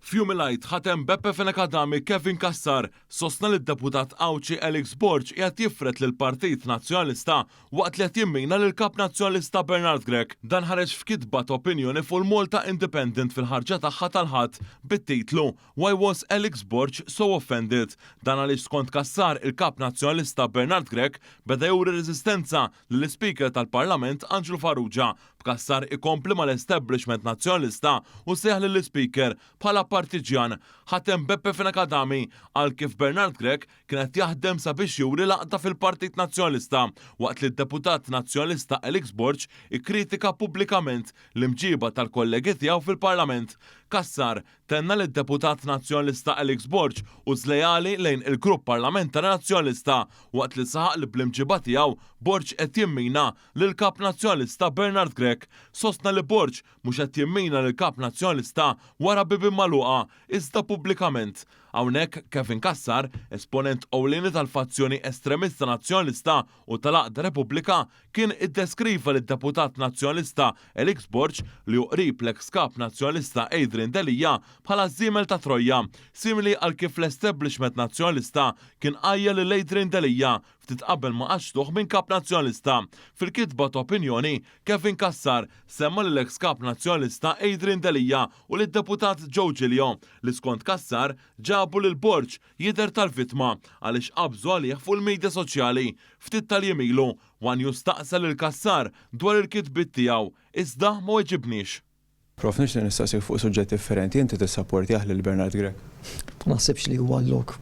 F'Jum il-Għid ħatem Beppe Fenech Adami Kevin Cassar sostna li d-Deputat Għawdxi Alex Borg qiegħed jifred lill-Partit Nazzjonalista waqt li qed jimmina lill-Kap Nazzjonalista Bernard Grech. Dan ħareġ f'kitba ta' opinjoni fuq il-Malta Independent fil-ħarġa tagħha tal-Ħadd bit-titlu Why was Alex Borg so offended? Dan għaliex skont Cassar il-Kap Nazzjonalista Bernard Grech beda juri reżistenza lill-Ispeaker tal-Parlament Anġlu Farrugia b'Cassar ikompli mal-establishment Nazzjonalista u sejjaħ lill-Ispeaker bħala partiġġjan. Ħatem Beppe Fenech Adami qal kif Bernard Grech kien qed jaħdem sabiex juri l-għaqda fil-Partit Nazzjonalista waqt li d-Deputat Nazzjonalista Alex Borg ikkritika pubblikament l-imġiba tal-kollegi tiegħu fil-Parlament. Cassar tenna li d-Deputat Nazzjonalista Alex Borg hu żleali lejn il-Grupp Parlamentari Nazzjonalista waqt li saħaq li bl-imġiba tiegħu Borg qed jimmina lill-Kap Nazzjonalista Bernard Grech. Sostna li Borg mhux qed jimmina lill-Kap Nazzjonalista wara bibien magħluqa, iżda pubblikament. Hawnhekk, Kevin Cassar, esponent ewlieni tal-fazzjoni estremista Nazzjonalista u tal-għaqda Repubblika, kien iddeskriva lid-Deputat Nazzjonalista Alex Borg, li hu qrib l-eks Kap Nazzjonalista Adrian Delia, bħala żiemel ta' Trojja, simili għal kif l-establishment Nazzjonalista kien għajjar lil Adrian Delia ftit qabel ma qaċċtuh minn Kap Nazzjonalista. Fil-kitba ta' opinjoni, Kevin Cassar semma lill-eks Kap Nazzjonalista Adrian Delia u lid-Deputat Joe Giglio li skont Cassar ġabu lil Borg jidher tal-vittma għaliex qabżu għalih fuq il-media soċjali. Ftit tal-jiem ilu, one News staqsa lil Cassar dwar il-kitbiet tiegħu, iżda ma weġibniex. Prof nixtieq nistaqsik fuq suġġett differenti, inti tissapportjah lil Bernard Grech? Ma naħsibx li huwa l-lok.